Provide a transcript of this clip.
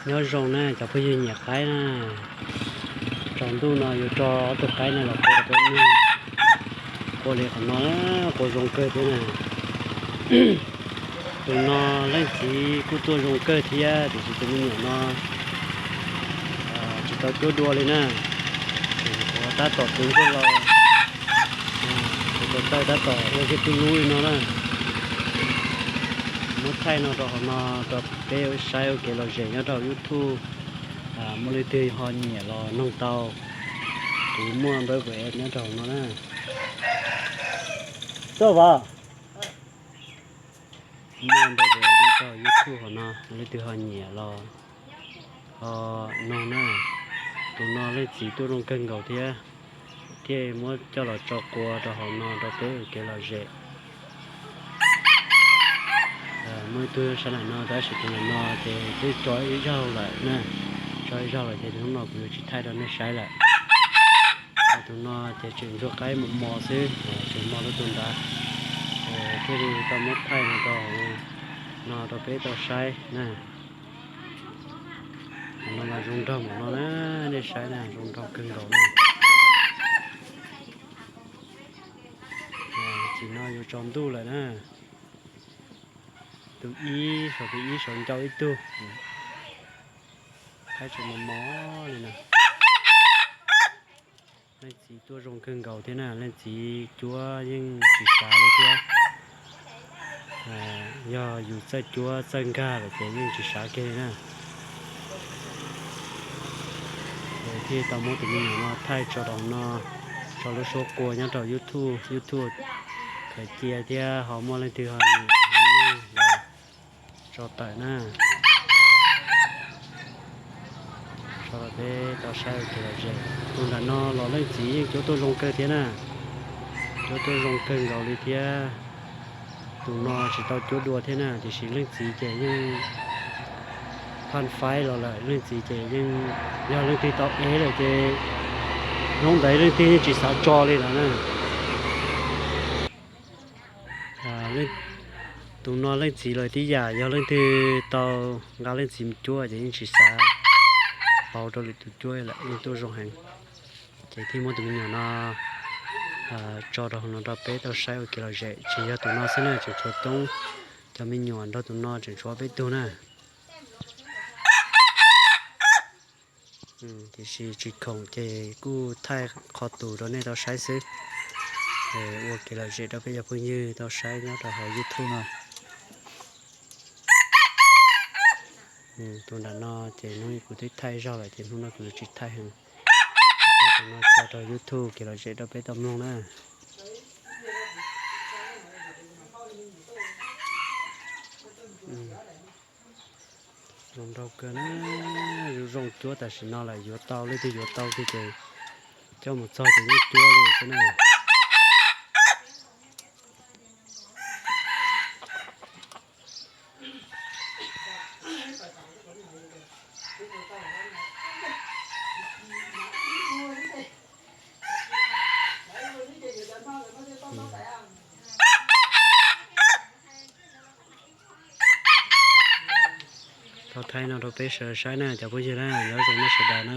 Nyob zoo na cov phooj ywg nyiam qaib na, tsaus ntuj no yuav tso ob tug qaib no los qua rau peb mloog. Qua li qhov no, qua zoo kawg thiab na. Tus no leej txiv kuj tuaj zoo kawg thiab tiam sis tus me nyuam no tsis tau cuab dua li na. Ces kuv tab tom tuav nkuaj los, kuv tus tawj tab tom ua kiag tub lub li no na. Muab thaij no rau hauv no rau peb saib ua kev lom zem nyob rau YouTube. Muaj leej twg ho nyiam los noog tau, kuv muaj npawb npawb nyob rau hauv no na. Txawj vas. Muaj npawb npawb nyob rau YouTube hauv no, leej twg ho nyiam los ho noog na. Tus no leej txiv tuaj zoo kawg nkaus thiab, thiaj muab coj los tso qua rau hauv no rau peb ua kev lom zem. Muaj ib tug sab nram no tab sis tus nram no ces twb tso ib zaug lawm na. Tso ib zaug lawm ces hnub no kuv yuav tsis thaij rau nej saib lawm. Tus no ces tseem ntsuag qaib mos mos xwb, tseem mos rau tus nrad. Ces thiaj li tau muab thaij no rau hauv no rau peb tau saib na. Tus no mas zoo nraug npaum no na, nej saib na, zoo nraug kawg nkaus na. Tam sim no yuav tsaus ntuj lawm na. Tus ib saum, tus ib saum ncau ib tug, qaib tseem mos mos li na. Leej txiv tuaj zoo kawg nkaus thiab na, leej txiv cuab yeej tsis sav li thiab. Yog yus txawj cuab txawj nkag lawm ces yeej tsis sav kiag li na. Ces thiaj tau muab tus me nyuam no thaij tso rau no, tso lub suab qua nyob rau YouTube, YouTube khaws cia thiab ho muaj leej twg ho nyiam ho nug los tso tawm na. Tso rau peb tau saib ua kev lom zem. Tus nram no los leej txiv yeej cuab tuaj zoo kawg thiab na, cuab tuaj zoo kawg nkaus li thiab. Tus no tsis tau cuab dua thiab na, tiam sis leej txiv ces yeej phaj faib los lawm, leej txiv ces yeej, yog leej twg tau ev lawm ces hnub ntawd leej twg yeej tsis xav tso li lawm na. Tus no leej txiv los tib yam, yog leej twg tau nqa leej txiv mus cuab ces yeej tsis xav pauv rau lwm tus cuab lawm, yeej tuaj zoo heev. Ces thiaj muab tus me nyuam no tso rau hauv no rau peb tau saib ua kev lom zem. Tsis yog tus no xwb na, tseem tshuav coob, cov me nyuam nrog tus no tseem tshuav peb tug na. Tiam sis tsis khoom ces kuj thaij qhov tus rau nej tau saib xwb, ua kev lom zem rau peb cov phooj ywg tau saib nyob rau hauv YouTube no. Tus nram no ces hnub kuv twb thaij zog lawm ces hnub no kuv yuav tsis thaij heev. Thaij tus no tso rau YouTube kev lom zem rau peb tau mloog na. Zoo nraug kawg na, zoo zoo cuab tam sim no lawm, yuav tau leej twg yuav tau kiag ces coj mus txog ces yeej cuab li xwb na. Thaij no rau peb sawv daws saib na cov phooj ywg na, nyob zoo nej sawv daws na.